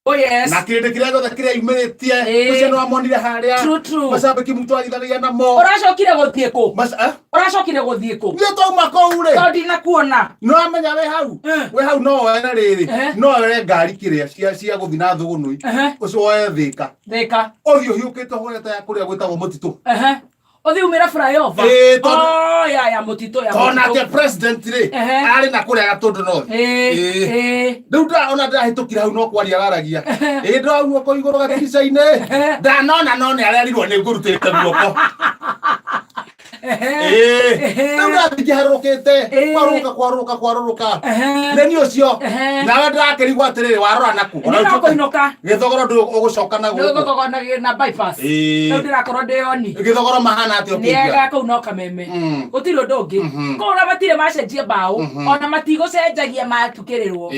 Oh yes. Na kĩrĩndĩ kĩrĩa gĩothe kĩrĩa yumĩrĩtie ũcio nĩ wamonire harĩa. True, true. Macambĩki mũtwarithanagia namo. Ũracokire gũthiĩ kũ? Eh? Ũracokire gũthiĩ kũ? Niĩ twauma kũu rĩ. Tondũ ndinakuona. Nĩ wamenya wĩ hau. Wĩ hau no woe na rĩrĩ. No woe ngari kĩrĩa cia gũthiĩ na thũgũnũi. Ũcio woe Thĩka. Thĩka. Ũthiĩ ũhiũkĩte ũhorete ya kũrĩa gwĩtagwo mũtitũ. Ũthiĩ umĩre flyover. Ĩĩ, tondũ- Oh, ya mũtitũ ya Tondũ nake mũtitũ. president rĩ arĩ na kũrĩa Gatũndũ North. Ĩĩ, ĩĩ. Rĩu ona ndĩrahĩtũkire hau no kwaria araragia. Ĩĩ ndĩra guoko igũrũ gatirica-inĩ. Ndanona no nĩ arerirwo nĩ ngũrutĩte guoko. Ĩĩ. Rĩu ndathiĩ ngĩharũrũkĩte. Kwarũrũka kwarũrũka kwarũrũka. Nĩ niĩ ũcio. Nawe ndĩrakĩrigwo atĩrĩrĩ warora naku. Nĩ ndakũinũka. Gĩthogoro ndũ ũgũcoka na gũkũ. Gĩthogoro na bypass. Rĩu ndĩrakorwo ndĩ oni. Gĩthogoro mahana atĩa ũkĩingĩra? Nĩega kũu no kameme. Gũtirĩ ũndũ ũngĩ. Kũu ona matirĩ macenjia mbaũ. Ona matigũcenjagia matukĩrĩrwo.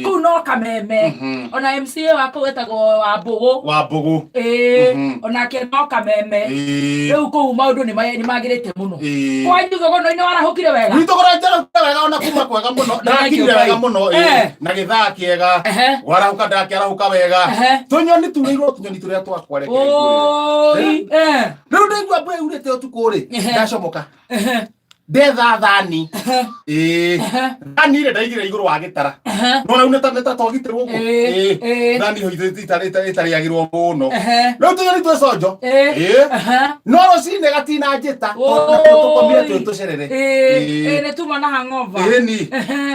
Kũu no kameme. Ona MCA wa kũu etagwo Wambũgũ. Wambũgũ. Ĩĩ. Onake no kameme. Rĩu kũu maũndũ nĩ magĩrĩte mũno. Kwanyu thogoro-inĩ warahũkire wega? Gwitũ kũrĩa njarahũkire wega ona kuma kwega mũno. Ndakinyire wega mũno ĩĩ. Na gĩthaa kĩega. Warahũka ndakĩarahũka wega. Tũnyoni turĩirwo tũnyoni tũrĩa twakwa reke ngwĩre. Rĩu ndaigua mbura yurĩte ũtukũ rĩ, ndacomoka. Ndetha thani. Ĩĩ. Thani ĩrĩa ndaigĩrĩra igũrũ wa gĩtara. No rĩu nĩ ta twagitĩrwo ũguo. Ĩĩ. Thani ĩyo ĩtarĩagĩrwo mũno. Rĩu tũnyoni twĩ conjo. Ĩĩ. No rũcinĩ gatina njĩta. Tũkomire twĩ tũcerere. Ĩĩ nĩ tuma na hangover. Ĩni.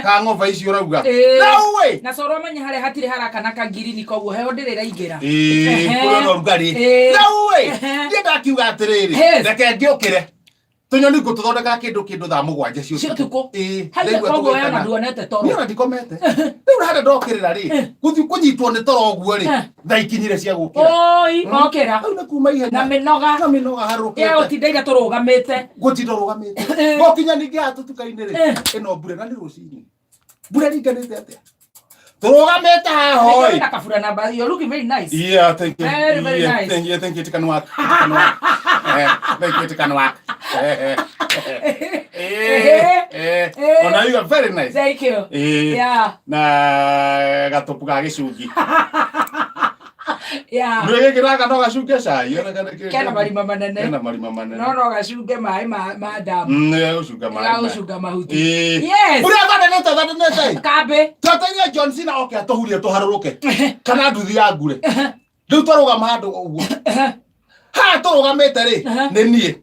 Hangover icio ũrauga. Rĩu ĩ. Na coro amenye harĩa hatirĩ harakana kangirini koguo heho ndĩrĩ ĩraingĩra. Ĩĩ kũrĩ ona ũrugarĩ. Rĩu ĩ. Niĩ ndakiuga atĩrĩrĩ. Reke ngĩũkĩre. Tũnyoni ngũtũthondeka kĩndũ thaa 7 cia Cia ũtukũ. Ĩĩ, Haiya, ndaigua koguo we tũgĩtana. ona nduonete toro. Niĩ ona ndikomete. Rĩu harĩa ndokĩrĩra rĩ, gũthiĩ kũnyitwo nĩ toro ũguo rĩ, thaa ikinyire cia gũkĩra. Oi, okĩra. Rĩu nĩ kuma ihenya. Na mĩnoga. Na mĩnoga harũkĩte. Ya gũtinda ira tũrũgamĩte. Gũtinda ũrũgamĩte. Gũkinya ningĩ haha tũtuka-inĩ rĩ, ĩno mbura na nĩ rũcinĩ. Mbura ĩringanĩte atĩa? Tũrũgamĩte haha Nĩkĩo oi. wĩna kabura namba, you're looking very nice. Yeah, thank you. Very, very Yeah, nice. Thank you, thank you. It can work. It can work. Thank you, it can work. Ona you are very nice. Thank you. Yeah. Na gatopu ga gĩcungi. Yeah. Nĩ gĩkĩ gaka no gacunge cai. Ona kana kĩ- Kena marima manene. Kena marima manene. No no gacunge maĩ ma damu. Nĩ gagũcunga maĩ. Gagũcunga mahuti. Yes. Ũrĩa thandanĩte thandanĩte. Kambĩ. Twetereire John Cena oke atũhurie tũharũrũke. Kana nduthi ya ngure. Rĩu twarũgama handũ ũguo. Haha tũrũgamĩte rĩ, nĩ niĩ.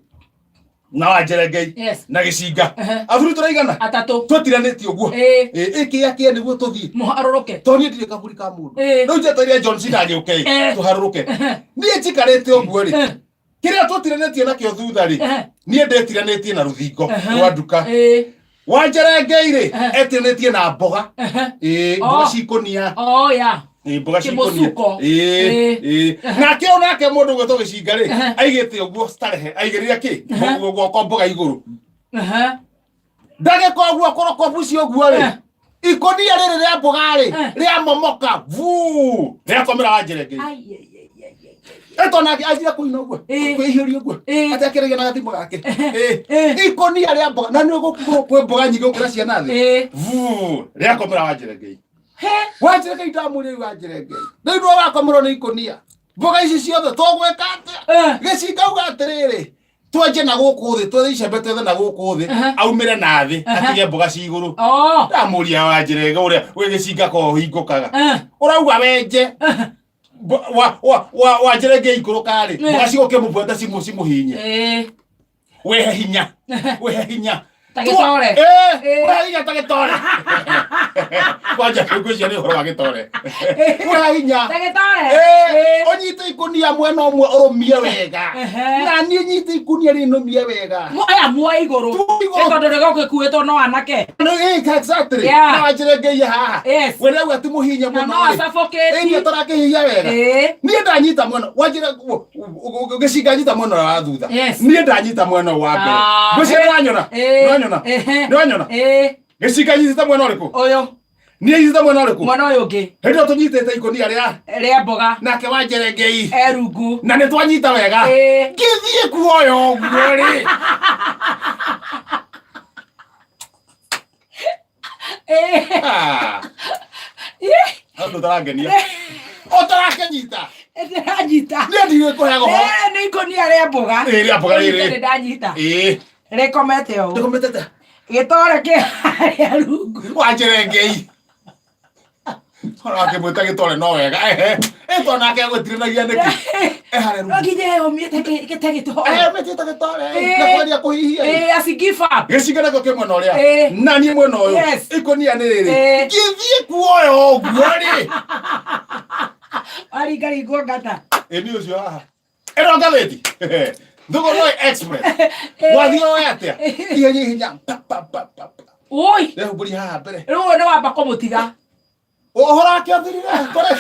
Na wanjerengei Yes. na gĩcinga. Athuri tũraigana? Atatũ. Twĩtiranĩtie ũguo. Ĩĩ kĩa nĩguo tũthiĩ. Mũharũrũke. Tondũ niĩ ndirĩ kaburi ka mũndũ. Rĩu njetereire John Cena agĩũke ĩ, tũharũrũke. Niĩ njikarĩte ũguo rĩ, kĩrĩa twĩtiranĩtie nakĩo thutha rĩ, niĩ ndĩtiranĩtie na rũthingo rwa nduka. Wanjerengei rĩ, etiranĩtie na mboga. Ĩĩ, mboga cikũnia. Oh, yeah. Ĩĩ, mboga cikũnia. Kĩmũcuko. Ĩĩ, ĩĩ. Nake onake mũndũ ũgwĩtwo gĩcinga rĩ, aigĩte ũguo starehe, aigĩrĩire kĩ? Guoko mboga igũrũ. Ndagĩka ũguo kũroko buci ũguo rĩ, ikũnia rĩrĩ rĩa mboga rĩ, rĩamomoka vuu, rĩakomera Wanjerengei. Ai, ai, ai, ai, ai. Ĩto nake anjire kũina ũguo, kwĩhiũria ũguo, atĩ akĩragia na gathimũ gake. Ikũnia rĩa mboga, na nĩ kwĩ mboga nyingĩ gũkĩra ciana thĩ. Vuu, rĩakomera Wanjerengei. Wanjerengei ndamũrĩa rĩu Wanjerengei. Rĩu nĩwe wakomerwo nĩ ikũnia. Mboga ici ciothe tũgwĩka atĩa? Gĩcinga auga atĩrĩrĩ, twenje na gũkũ thĩ, twethe icembe twethe na gũkũ thĩ, aumĩre na thĩ, atige mboga ci igũrũ. Ndamũria Wanjerenge ũrĩa wĩ gĩcinga ko ũhingũkaga. Ũrauga wenje Wanjerenge ikũrũka rĩ, mboga cigũkĩmũbuata cimũhinye. Wĩhe hinya, wĩhe hinya. Ta gĩtore. Wĩhe hinya ta gĩtore. Kwanja ngwĩciria nĩ ũhoro wa gĩtore. Wĩhe hinya. Ta gĩtore. Ũnyite ikũnia mwena ũmwe ũrũmie wega. Na niĩ nyite ikũnia rĩrĩ nũmie wega. Aya muoe igũrũ. Tuoe igũrũ. Nĩ tondũ rĩgũgĩkuĩtwo no anake. Exactly. Yeah. Na Wanjerengei haha. Yes. We rĩu ati mũhinye Na mũno no rĩ. acabũkĩti. Ĩĩ, niĩ tũrakĩhihinya wega. Niĩ ndanyita mwena Wanjere gĩcinga nyita mwena wa thutha. Yes. Niĩ ndanyita mwena wa mbere. Ngwĩciria nĩwanyona? Nĩwanyona? Nĩwanyona? Gĩcinga nyitĩte mwena ũrĩkũ? Ũyũ. Niĩ nyitĩte mwena ũrĩkũ? Mwena ũyũ ũngĩ. Hĩndĩ ĩyo tũnyitĩte ikũnia rĩa Rĩa mboga. Nake Wanjerengei. E rungu. Na nĩ twanyita wega. Ngĩthiĩ kuoya ũguo rĩ. Andũ tarangenia. Nĩũranyita? Ndĩranyita. Niĩ ndigĩkũheaga ũhoro. Rĩrĩ nĩ ikũnia rĩa mboga. Ĩĩ, rĩa mboga rĩrĩ. Ũnyite, nĩndanyita. Ĩĩ. Rĩkomete ũũ. Rĩkomete atĩa? Gĩtore kĩ harĩa rungu. Wanjĩrengei. Ona akĩmwĩta gĩtore no wega. Ehe. Ĩ to nake agwĩtirĩnagia nĩkĩ? E harĩa No rungu. nginya yũmĩte gĩte gĩtore. Ehe, mĩtĩte gĩtore. Ĩĩ. Na kwaria kũhihia. Ĩĩ, asi give up. Gĩcinga nakĩo kĩ mwena ũrĩa. Ĩĩ. Na niĩ mwena ũyũ. Yes. Ikũnia nĩ rĩrĩ. Ĩĩ. Ngĩthiĩ kuoya ũguo rĩ. Waringaringwo ngata. Ĩ nĩ ũcio haha. Ĩno ngathĩti. Thũgũrũ Express. Wathiĩ woe atĩa? Ihenya ihenya. Pa pa pa pa. pa. Ui, Rehumburia haha mbere. rĩu ũyũ nĩ wamba kũmũtiga. Ũhoro wake ũthirire. Kũrĩ.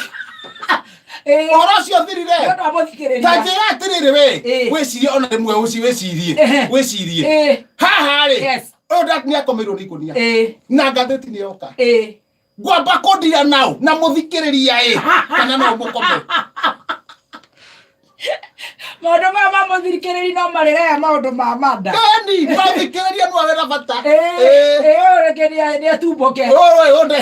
Ĩĩ, Ũhoro ũcio ũthirire. nĩ ũndũ wa mũthikĩrĩria. Ta njĩra atĩrĩrĩ we. Ĩĩ. Wĩcirie ona rĩmwe ũci wĩcirie. Ehe. Wĩcirie. Ĩĩ, Haha rĩ. Yes. Ũyũ nĩ akomeirwo nĩ ikũnia. ĩĩ, Na ngathĩti nĩ yoka. ĩĩ. Ngwamba kũndira nao na mũthikĩrĩria ĩ kana no mũkome. Maũndũ maya ma mũthikĩrĩri no marĩrehe maũndũ ma manda. Eni mũthikĩrĩria nĩ arĩ na bata. Ĩĩ, ĩĩ, ũyũ reke nĩ atumbũke. Ũyũ ũnde.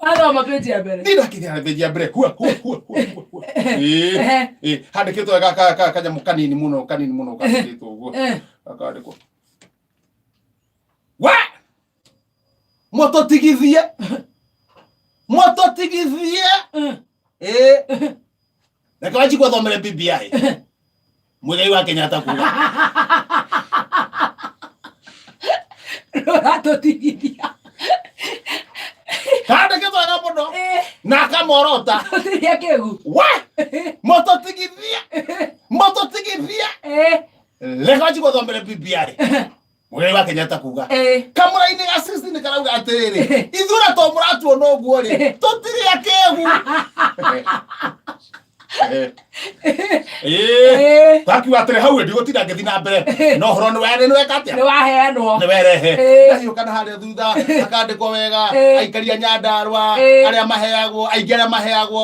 Wathoma page ya mbere. Ndira kinya page ya mbere. Hua hua hua hua hua. Ĩĩ. Ĩĩ, handĩkĩtwo wega ka ka kanyamũ kanini mũno kanini mũno kandĩkĩtwo ũguo. Gakandĩkwo. We! Mũtũtigithie. Mũtũtigithie. Ĩĩ. Reke Wanjikũ athomere BBI. Muigai wa Kenyatta kuga. Rũratũtigithia. Kandĩkĩtwo wega mũno. Na akamorota. Tũtiria kĩgu. We! Mũtũtigithie. Mũtũtigithie. Reke Wanjikũ athomere BBI. Mũreri wa Kenyatta kuga kamũra-inĩ ga 16 karauga atĩrĩrĩ ithuĩ to mũratuona ũguo rĩ tũtirĩ akĩgu Ĩĩ. takiuga atĩrĩ hau ndigũtinda ngĩthiĩ na mbere no ũhoro nĩ were nĩ weka atĩa Nĩ waheanwo. nĩ werehe Ĩĩ. ndahiũka na harĩa thutha akandĩkwo wega Ĩĩ. aikari a Nyandarua Ĩĩ. arĩa maheagwo aingĩ arĩa maheagwo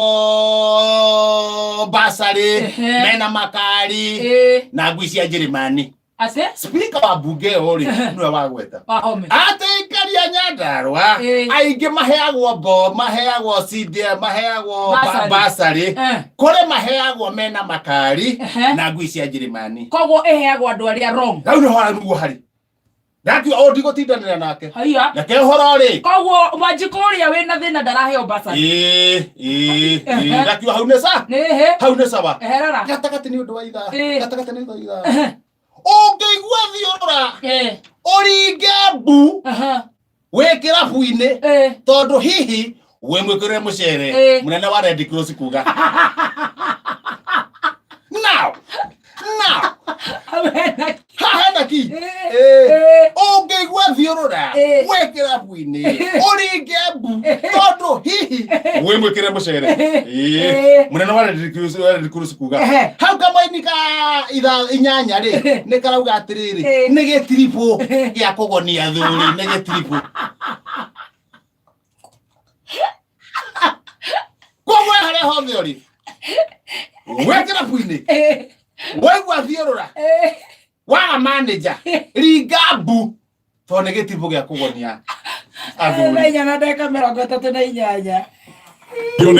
basarĩ Ehe. mena makari Ĩĩ. na ngui cia Njĩrĩmani Atĩ? Speaker wa mbunge ĩyo rĩ nĩwe wagweta Wahome. atĩ aikari a Nyandarua Ĩĩ. aingĩ maheagwo mbo maheagwo CDF maheagwo Bursary. basarĩ Eh. kũrĩ maheagwo mena makari Ehe. na ngui cia Njĩrĩmani Koguo ĩheagwo andũ arĩa wrong. rau nĩho harĩ harĩ ndakiuga ũũ ndigũtindanĩra nake Haiya. reke ũhoro rĩ Koguo Wanjikũ ũrĩa wĩna thĩna ndaraheo bursary. ĩĩ ĩĩ ĩĩ Ehe. ndakiuga hau nĩ sa Nĩ hĩ. hau nĩ sawa Eherera. gatagatĩ nĩ ũndũ wa ithaa Ĩĩ. gatagatĩ nĩ ũndũ wa ithaa ũngĩigua thiũrũra Ĩĩ. ũringe mbu Aha. wĩ kĩrabu-inĩ Ĩĩ. tondũ hihi wĩ mwĩkĩrĩre mũcere Ĩĩ. mũnene wa Red Cross kuga now now Hau hena haha hena ki Ĩĩ. Ĩĩ. Ĩĩ. ũngĩigua thiũrũra Ĩĩ. wĩ kĩrabu-inĩ ũringe mbu tondũ hihi wĩ mwĩkĩre mũcere Ĩĩ. Ĩĩ. mũnene wa Red Cross wa Red Cross kuga Ehe. hau kamũini ka ithaa inyanya rĩ nĩ karauga atĩrĩrĩ Ĩĩ. nĩ gĩtiribũ gĩa kũgonia athuri nĩ gĩtiribũ koguo harĩa hothe ũrĩ wĩ kĩrabu-inĩ Ĩĩ. waigua thiũrũra Ĩĩ. waga manager ringa mbu tondũ nĩ gĩtiribũ gĩa kũgonia athuri Thaa inya na ndagĩka 38. Yo